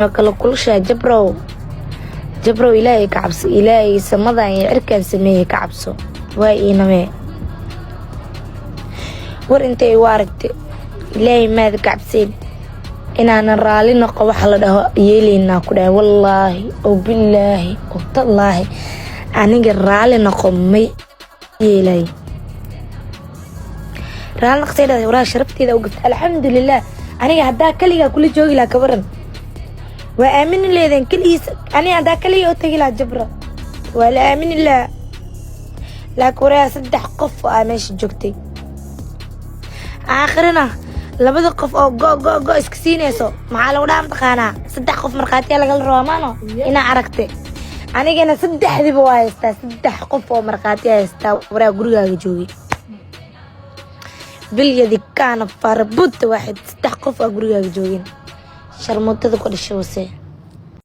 Kala kulushaa, Jabrow. Jabrow, Ilaahay ka cabso. Ilaahay samadan iyo cirkaan sameeyey ka cabso. Waa iinamee war intay igu aragtay? Ilaahay maada ka cabseen? Inaanan raali noqo waxa la dhaho yeelaynaa ku dhahay. Wallaahi oo bilaahi oo tallaahi, aniga raali noqo ma yeelay. Raali noqosay dhahday. Waraa, sharafteeda u gaftay. Alxamdulilah, aniga haddaa kaligaa kula joogi lahaa, kabaran waa aamini leedeen keligiis. Aniga haddaa kaliga u tagi lahaa Jabra, waa la aamini lahaa. Laakiin waraa, saddex qof oo aa meesha joogtay, aakhirina labada qof oo go go go iska siinayso, maxaa lagu dhaha mataqaanaa? Saddex qof markhaatiya lagala rabaa maano inaa aragtay. Anigana saddexdiiba waa haystaa. Saddex qof oo markhaatiya haystaa. Waraa, gurigaaga joogay bilyadi kaana farabuta waaxid. Saddex qof aa gurigaaga joogin. Sharmuutada ku dhashay wase.